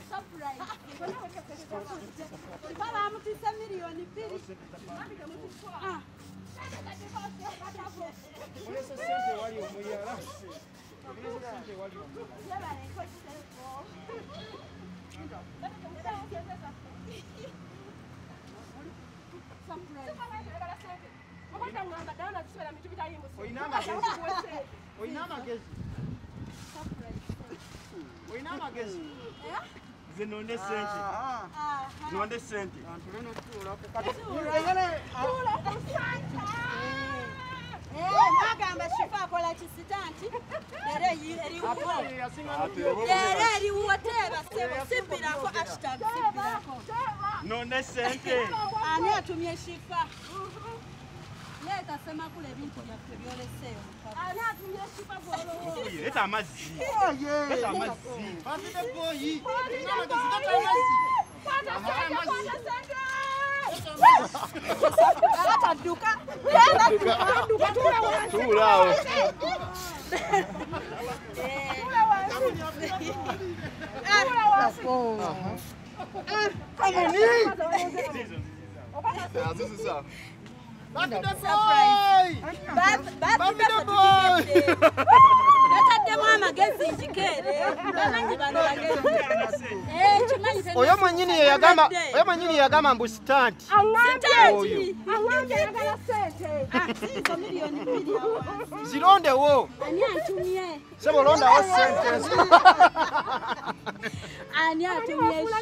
Surprise. Baba amutisa 2,000,000. Olese sente wali omuyala. Olese sente wali omuyala. Oyina amagezi. Nze nonde sente. Nonde sente. Mwagamba Shifa akola kisitanti era eriwuwo teeba sebo sibbirako hashtag sibbirako. Nonde sente. Ani atumye Shifa? Leeta Ssemakula ebintu byaffe byoleseeyo. Ani atumye Shifa gw'olowooza? Leeta amazzi. Leeta amazzi. Birthday boy. Leeta amazzi. Kwata sente, kwata sente. Atadduka. Atadduka tuula wansi. Tuula awo. Tuula wansi. Tuula wansi. Come on. Birthday boy! Birthday boy! Nataddemu amagezi njikeere. Bamanyi bano bagezi. Oyo mwennyini yagamba mbu stunt. Angambye ayagala ssente. Zizo 2,000,000 awo. Zirondewo. Ani antumye? Sebo londawo ssente. Ani atumye Shifa?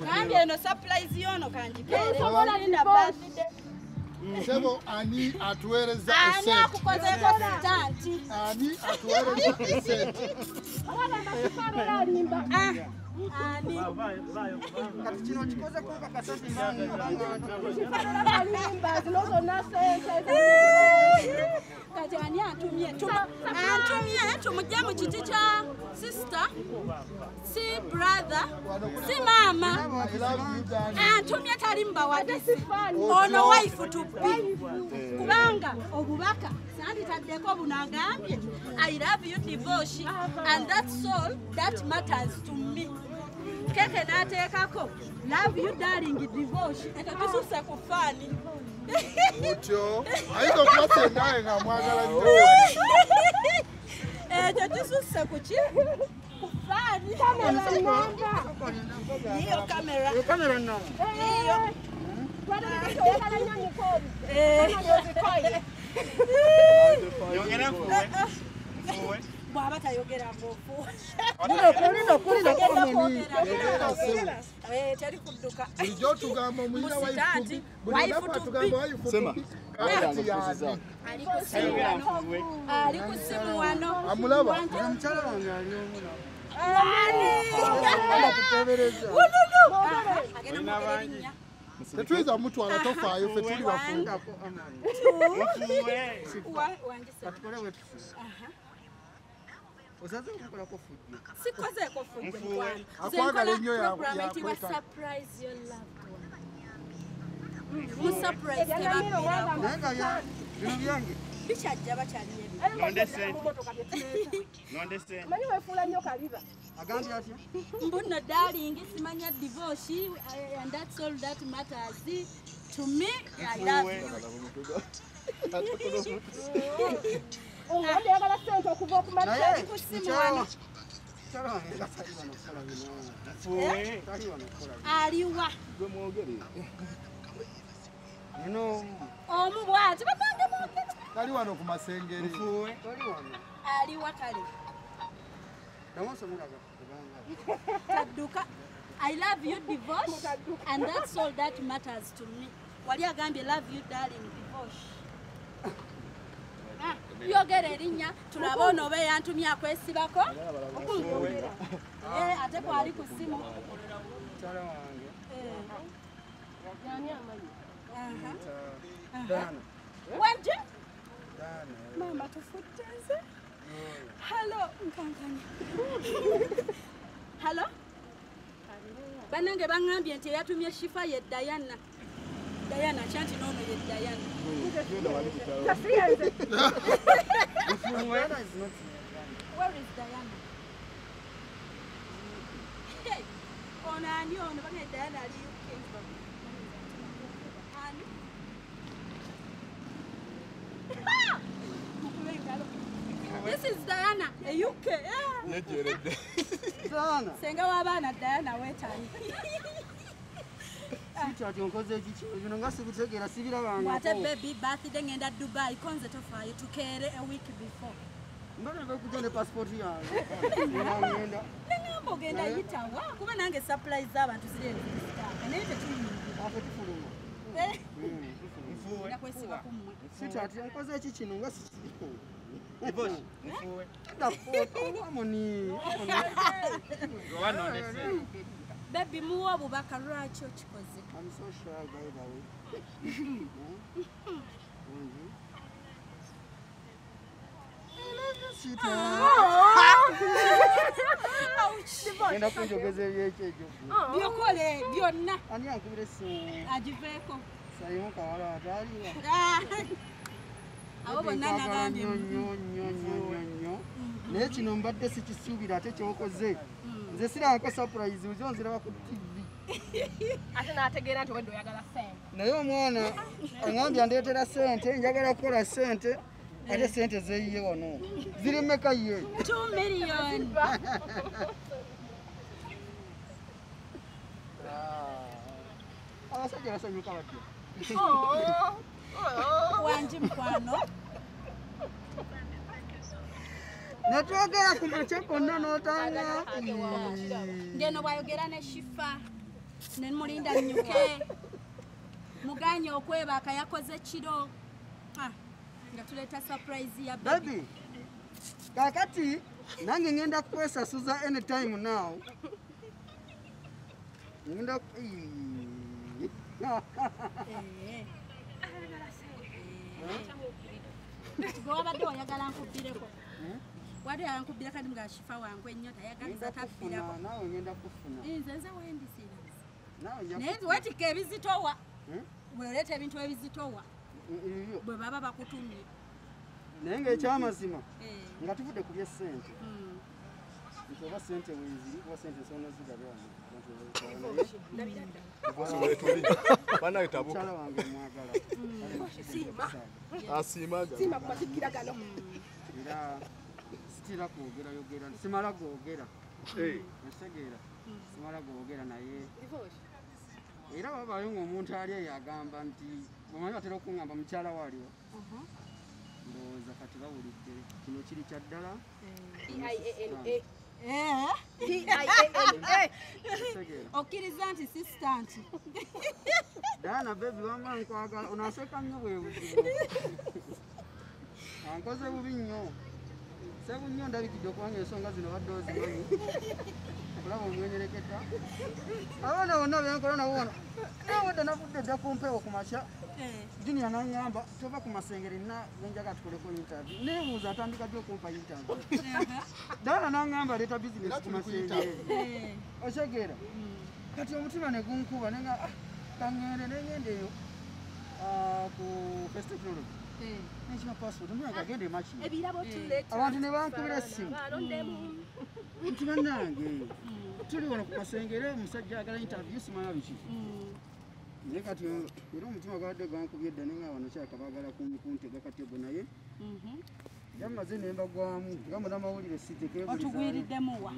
Gambye eno surprise yono kanjikeere. Linda birthday. Sebo ani atuweereza Ani akukozeeko stunt? Ani atuweereza esente? Ani. Kati kino kikozeko kakasente Kati ani antumye? Antumye tumujje mu kiti kya sister, si brother, si mama. Antumye tali mbawadisi. Ono wife to be. Kubanga obubaka sanditaddeko buno agambye I love you Divoshi and that's all that matters to me. Keke n'ateekako love you darling Divoshi. Ekyo kisuse ku faani. Otyo ayinza okuba sengaye nga mwagala nnyo. Ekyo kisuse ku ki? Ku faani. Yiyo kamera. Yiyo. Yongera nfuwe. Bw'aba tayogera ng'ofuwe. Teri kudduka. Bulijjo otugamba omuyina wife to be. Buli lunaku atugamba wife to be. Kati y'ani? Ali ku ssimu wano. Amulaba? Omukyala wange ali omu nawe. Ani? Wululu. Agenda mwogera erinnya. Tetuyinza mutwala tofaayo ffe tuli bafumbo. Katukole bwe tuti. Osaze okukolako fujjo. Sikozeeko fujjo mukwano. Akwagala ennyo Program eyitibwa surprise your loved one. Mu surprise tebabbirako. Naye nga bino byange. Bikyajja bakyaliyo ebyo. Nonde sente. Nonde sente. Manyi weefuula nnyo kaliba. Agambye atya? Mbu nno darling simanya Divoshi and that's all that matters to me. I love you. Ongambye ayagala ssente okuva okumakya. Ali ku ssimu wano. Mukyala wange nga tali wano kukola bino. Nfuwe. Tali wano kukola bino. Aliwa. Gwe mwogere. Nina omu. Omu bw'ati bannange mwogere. Tali wano ku Masengere. Nfuwe. Tali wano. Aliwa kale. Namusomeraga kubanga. Tadduka. I love you Divosh and that's all that matters to me. Wali agambye love you darling Divosh. Yogera erinnya tulabe ono oba eyantumye akwesibako. Ate kwali ku ssimu. Mukyala wange. Yani amanyi. Dana. Wanje? Dana. Mama tufudde nze. Hello, nkankanya. Hello? Bannange baŋŋambye nti eyatumye Shifa ye Diana. Diana kyanti n'ono ye Diana. Ani ono bange Diana ali UK. Ani? This is Diana, a UK. Diana. Senga w'abaana Diana weetali. Sweetheart onkoze ekiki bino nga sibitegeera sibirabanga. Ate baby birthday ngenda Dubai konze tofaayo tukeere a week before. Mbona bwe ne passport yange. Ngenda. Nengamba ogenda yitawa kuba nange surprise z'abantu ziri ezisitaka naye tetuyingira. Afe tufuluma. Nfuwe. Nakwesiba ku mmwe. Sweetheart onkoze eki kino nga sikiriko. Divorce. Nfuwe. Ndafuuka amoni. Baby muwa obubaka lwaki okikoze? I'm so shy by the way. Ngenda kunjogeza ebyekyo ekyo. Byokole byonna. Ani ankubira essimu? Agiveeko. Sayimu kawala ataliwa. Abo bonna nagambye nnyo nnyo nnyo nnyo. Naye kino mbadde sikisuubira ate kyokoze. Nze sirako surprise uzo nziraba ku TV. Ate n'ategeera nti wedde oyagala ssente. Naye omwana angambye andeetera ssente, njagala kukola ssente. Ate ssente zeeyiye wano. Ziri mmeka ye? 2 million. Abasajja basanyuka batyo. Wangi mukwano. Netwogera ku makya konna n'otanga. Ngeno bw'ayogera ne Shifa ne mulinda nnyuke. Muganye okwebaka yakoze kiro. Nga tuleeta surprise ya baby. Kakati nange ngenda kwesasuza anytime now. Ngenda Gwe wabadde oyagala nkubbireko. Wadde yankubbira kati nga Shifa wange ennyo tayagaliza tabbirako. Naawe ngenda kufuna. Nze wendi serious. Naye weetikka ebizitowa. Bw'oleeta ebintu ebizitowa. Bwe baba bakutumye. Naye ng'ekyamazima nga tuvudde ku by'essente. Nti oba ssente weeziri oba ssente nsobola n'ozigabya wano. Mukyala wange mwagala. Asiimaga. Siima ku matikkira gano. Era sitira kwogera yogera simala gwogera. Ntegeera simala gwogera naye. Era wabayo ng'omuntu ali eyo agamba nti omanyi batera okuŋŋamba mukyala we aliwo. Ndowooza kati bawulidde kino kiri kya ddala. P-I-A-N-A. P-I-A-N-A. Okkiriza nti sisita nti. Diana baby wamma nkwagala onaaseka nnyo bwe buzibu. Ankoze bubi nnyo. Sebu nnyo ndabikidde okubanga ensonga zino badde ozimanyi. Okulaba omwenyereketa. Abaana bonna benkola nabo wano. Nawedda navudde dda ku mpewo ku makya. Junior n'aŋŋamba tova ku Masengere nina benjaga tukoleko interview. Neebuuza atandika ddi okumpa interview. Diana n'aŋŋamba aleeta bizinesi ku Masengere. Otegeera? Kati omutima ne gunkuba ne nga kaŋŋende ne ŋŋenda eyo ku First Technology. Nekima passport omwana agenda e Makindye. Abantu ne bankubira essimu. Nti bannange tuli wano ku Masengere omusajja ayagala interview simanya biki. Naye kati era omutima gwabadde gwankubye dda naye nga wano kyaka baagala kuntega katego naye yamaze ne mbagwamu nga munnamawulire sitekeebuliza. Otugwiriddemu wa?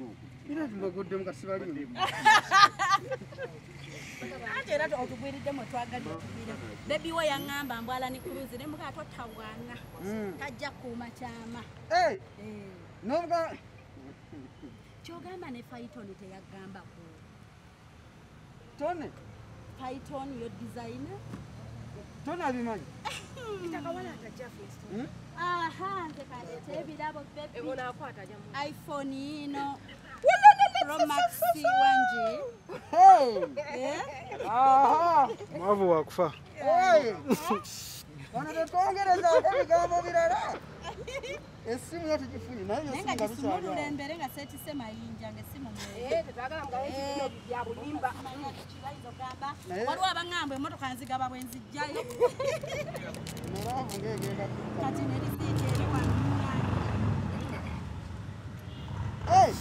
Era mbaguddemu kati sibaliimu. Ate era otugwiriddemu twagadde otugwiremu. Baby we yaŋŋamba mbwala ne cruise ne mukaa totawaana. Tajja kuuma kyama. N'obuga Ky'ogamba ne Python teyagambako. Tone? Python yo designer? Tone abimanyi? Aha, nze kaleeta ebirabo baby. iPhone ino. Pro Max wangi. Aha! Mwavu wakufa. Wano tetwongerezaako ebigambo birala. Essimu yo tugifunye naye yo Naye simu nga nga gisumulula bikyali. embere nga seetisse mayinja ng'essimu mwe. Tetwagala mugabe nti bino bya bulimba. Kibayinza ogamba Naye- waliwo abaŋŋamba emmotoka nzigaba bwe nzijjayo. Laavu ng'egenda kutta. Kati ne risiiti eri wano munnange. Hey!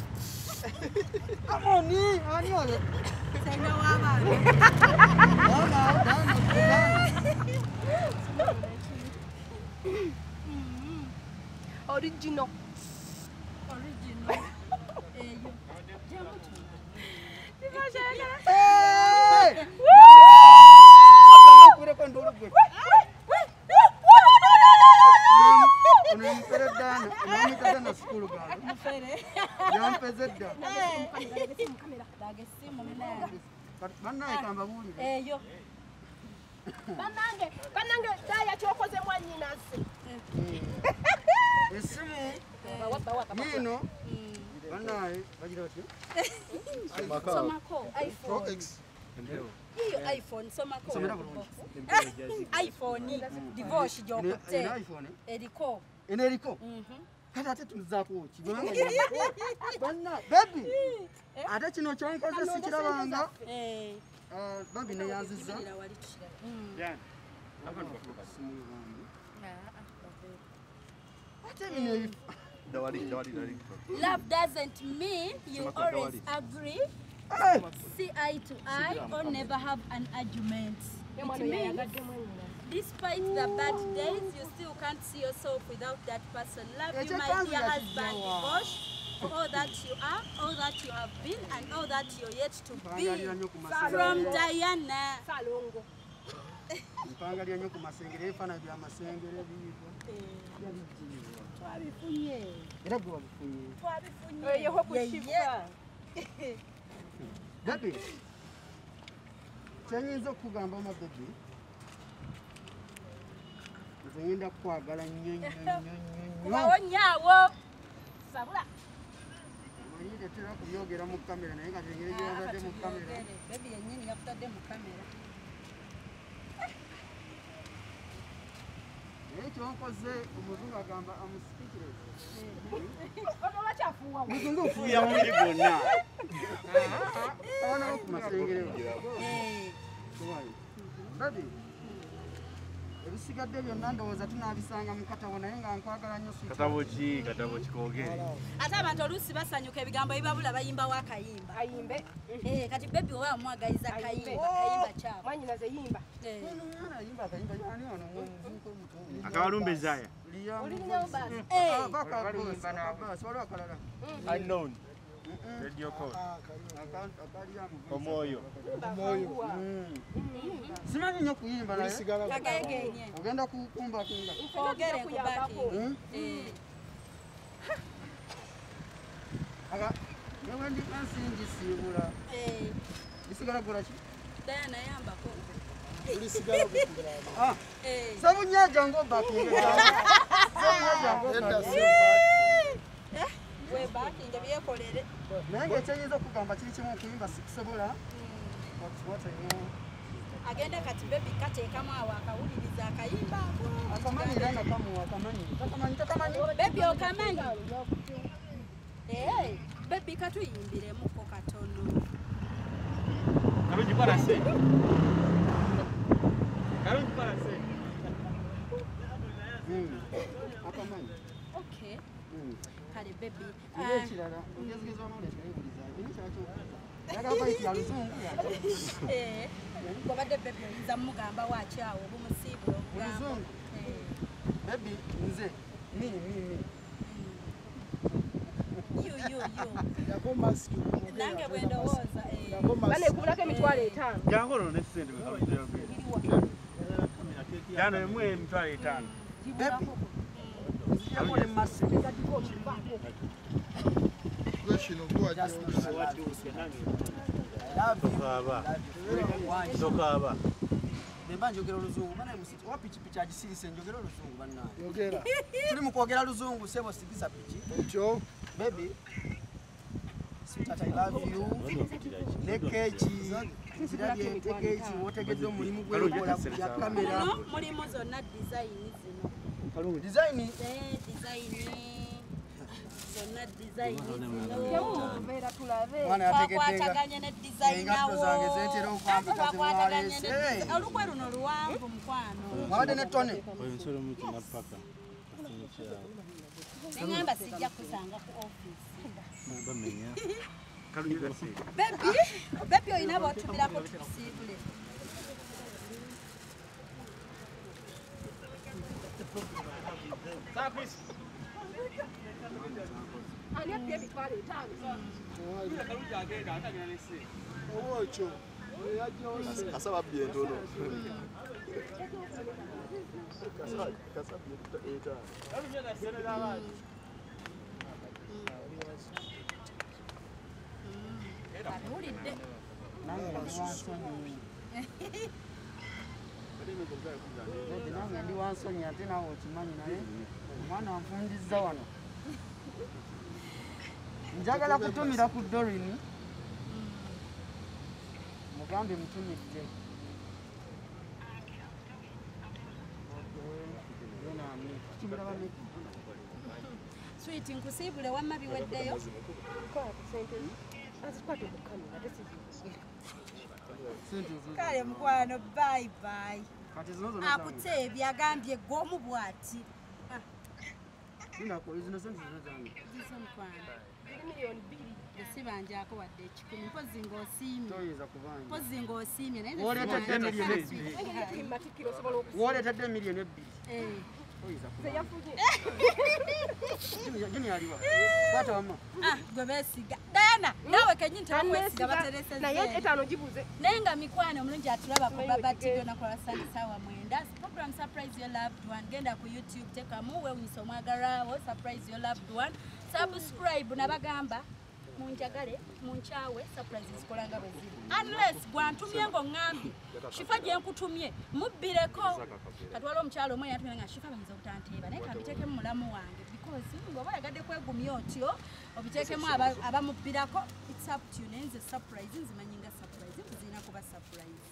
Amoni, ani oyo? Senga w'abaana. Original. Original. Eyo. Hey! Banange, banange daya kyokoze mwannyinaze. Esimu yino banaye bagira batyo. Somako iPhone. Hiyo iPhone somako. iPhone divorce gyokutte. Eriko. Eno eriko. Kati ate tuzaako ki? Banna baby. Ate kino kyonkoze sikirabanga. Babi neyanziza. Love doesn't mean you always agree, see eye to eye, or never have an argument. It means despite the bad days, you still can't see yourself without that person. Love you, my dear husband, Bosh, for all that you are, all that you have been, and all that you're yet to be. From Diana. Baby, kyenyinza okugamba ma baby, nze ngenda kukwagala nnyo nnyo nnyo nnyo. Kubawo sabula. Omanyi tetera kubyogera mu kamera naye kati engeri gy'obadde mu kamera. Baby yennyini yakutadde mu kamera. Naye kyonkoze omuzungu agamba amusipikirezo. Ono lwakyafuuwa? Muzungu ofuuya mubiri gwonna. Abaana bo ku Masengere. Baby, ebisigadde byonna ndowooza tunaabisanga mu katabo naye nga nkwagala nnyo. Katabo ki? Katabo kikoogere. Ate abantu oluusi basanyuka ebigambo ebibabula bayimbawo akayimba. Ayimbe. Kati baby oba amwagaliza kayimba, kayimba kyabo. Mwannyinaze yimba. Ayimba akayimba ani ono omuvubuka omuto. Akabalumbe Zaya. Waliwo akalala. Unknown. Radio call. Omwoyo. Simanyi nnyo kuyimba naye. Ogenda kukumbakinga. Ogere kubaki. Aga newe ndi nsinjisiibula. Bisigala gola ki? Diana yambako. Bisigala kugamba. Sabunya jango bakinga. Sabunya jango bakinga. We bakinga byekolere. Nange kyenyinza okugamba kiri kimu okuyimba sikusobola. Agenda kati baby kateekamu awo akawuliriza akayimba ako. Akamanyi era nakamuwa akamanyi. Takamanyi takamanyi. Baby okamanyi. Baby katuyimbiremukko katono. Kalungi kola ssente. Kalungi kola ssente. Akamanyi. Okay. Kale baby. Ekirala ogezigezi wamawulire teyewuliza. Eni kyakyokuza. Yagamba nti ya luzungu yaki. Gwabadde baby oyinza mugamba waaki awo obumusiibula obugamba. Oluzungu? Baby nze me. You. Nange bwe ndowooza. Bane kubulako 5,000. Jangu olwo ne ssente bwe kalungi. Jano emu 5,000. Baby. Nzijako ne masiki. Tokaaba. Bemba njogera oluzungu banaye musiti owa pikipiki agisirise njogera oluzungu bannange. Tuli mu kwogera luzungu ssebo sigisa piki. Otyo. Baby, sweetheart, I love you. Ne keeki zirabye keeki wotegedde omulimu gweokola bya kamera. Muno mulimu zonna design zino. Design? Design. Zonna design zino. Twakwataganye ne design awo. Engatto zange zeetera okwambika ze mwaleese. Olukwe luno luwanvu mukwano. Mwabadde ne Tony. Oyo nsolo mukina paka. Nengamba sijja kusanga ku office. Bamenya. Baby, baby olina bw'otumirako tukusiibule. Ani abbye 50,000? Kasaba abbye entono. Kasaba abbye 5. Abiwulidde. Nange ndi wansonyi ate naawe okimanyi naye omwana anfundizza wano. Njagala kutumira ku Doreen mugambe mutumidde. Sweet nkusiibule wamma biweddeyo. Kale mukwano bye bye. Akuteebye agambye gwomu bw'ati. Zizo mukwano. Sibanjako wadde 1,000 mpozi ng'osiimye. Mpozi ng'osiimye naye Wooleetedde 2,000,000. Wooleetedde 2,000,000. Gwe beesiga. Diana, naawe kennyini tebakwesiga bateresezza. Naye 5 gibuze. Naye nga mikwano omulungi atulaba ku Baba TV olunaku lwa Sunday ssaawa 9. Program Surprise Your Loved One. Genda ku YouTube teekamu weewunyisa omwagalwawo Surprise Your Loved One. Subscribe nabagamba munjagale munkyawe surprise zikola nga bwe ziri. Unless gwantumye ng'oŋŋambye Shifa gye nkutumye mubbireko. Kati waliwo omukyalo omu yantumye nga Shifa bayinza obutanteeba naye kambiteekemu mulamu wange because ng'oba oyagadde kwegumya otyo obiteekemu abamubbirako it's up to you. Naye nze surprise nzimanyi nga surprise zirina kuba surprise.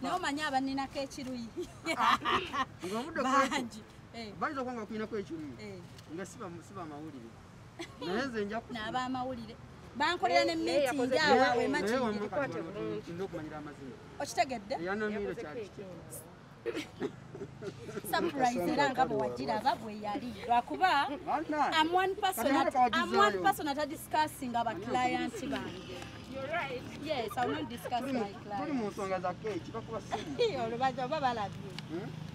Naye omanyi abanninako ekiruyi bangi. Bayinza okuba nga bakulinako ekiruyi nga siba mawulire. Naye nze nja n'abamawulire bankolera ne meeting awo awo emakindye. Nina okumanyira amazima. Okitegedde? Eyanamiire kyali kitya? Surprise era nga bwe wagiraba bwe yali. Lwakuba I'm one person at discussing aba client bange. You're right. Yes, I will not discuss my client. Tuli mu nsonga za keeki bakuba ssimu. Olwo oba balabye.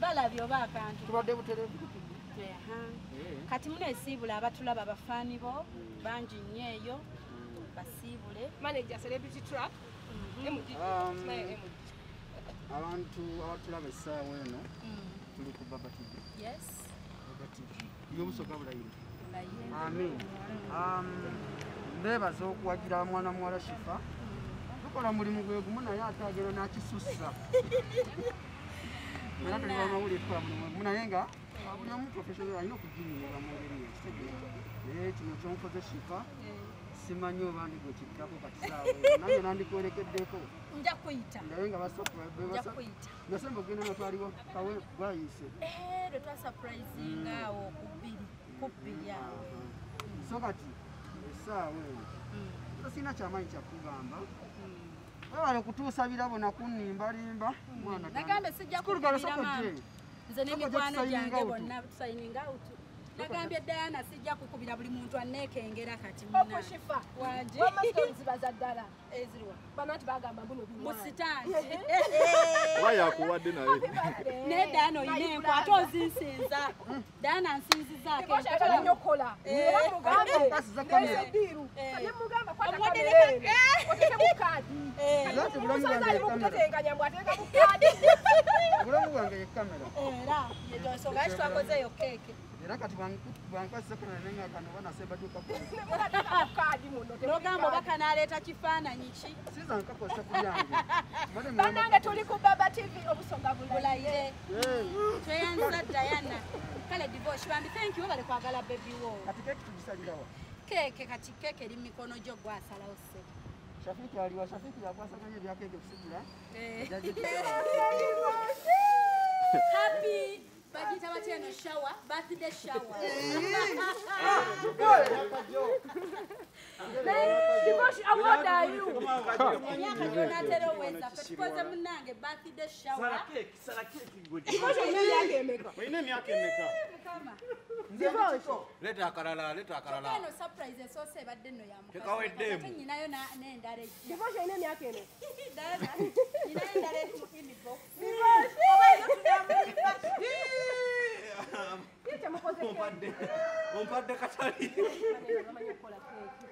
Balabye oba akantu. Tubadde butereevu. Kati muneesiibula abatulaba abafaani bo bangi nnyo eyo basiibule. Manager Celebrity Track. MG. MG. Abantu abatulaba essaawa eno tuli ku Baba TV. Yes. Baba TV. Y'obusoga bulayira. Amen. Mbeebaza okuwagira mwana muwala Shifa. Tukola mulimu gwe gumu naye ate agenda n'akisussa. Era tuli bamawulire tukola mulimu gumu naye nga buli omu professional alina okuginyumirwa mu ngeri ye kitegeera. Naye kino ky'onkoze Shifa simanyi oba ndi gwe kiddako kati saawa eno nange nandikwerekeddeko. Nja kuyita. Naye nga nja kuyita. Nasemba ogenda nga twaliwo kawe gwayise. Lwe twasurprisinga awo ku bbiri awo. So kati essaawa eno sirina kyamaanyi kyakugamba. Webale kutuusa birabo nakunnimbalimba mwana. Nagambe sijja kukubira maama. Nze n'emikwano gyange bonna tusayininga out. Nagambye Diana sijja kukubira buli muntu anneekengera kati Oko Shifa. Wangi. Wamma stories baza ddala. Eziriwa. Bano anti bagamba mbuno binywa. Musitaani. Oba yakuwadde naye. Naye Diana olina enkwa ate ozinsinza. Diana nsinzizaako Because ayagala nnyo okukola. Era mugambe. Neze ddiiru. Ne mugamba kwata kamera eno. Oteekemu kaadi. Omusaza ali mu kutetenkanya mbu ateekamu kaadi. Obulamu bwange ye kamera. Era yensonga lwaki twakozeeyo keeke. Era kati bankwasisa kamera naye nga kano oba nasemba tukakozesa. N'ogamba oba kanaaleeta kifaananyi ki? Siza nkakozesa ku byange. Bannange tuli ku Baba TV obusoga bulayire. Tweyanza Diana. Kale divorce bambi thank you webale kwagala baby wo. Kati keeki tugisalirawa? Keeke kati keeke eri mu mikono gyo gwasalawo ssebo. Shafiki aliwa Shafiki yakwasaganya ebya keeke kusigula. Happy bagiyita batya eno shower, birthday shower. Divoshi, how old are you? Emyaka gy'onaatera oweza ffe tukoze munnange birthday shower. Divoshi olina emyaka emeka? Olina emyaka emeka? Mukama. Divoshi. Leeta akalala, leeta akalala. Kyokka eno surprise esoose ebadde nno ya mukazi. Tekaweddeemu. Ate nnyinayo n'endala ejja. Divoshi olina emyaka emeka? Ddala, nnyinayo endala eri mu inbox. Divoshi. Oba yo tunaamulimba. Ye temukoze keeki. Ompadde katali. Bamanyi okukola keeki.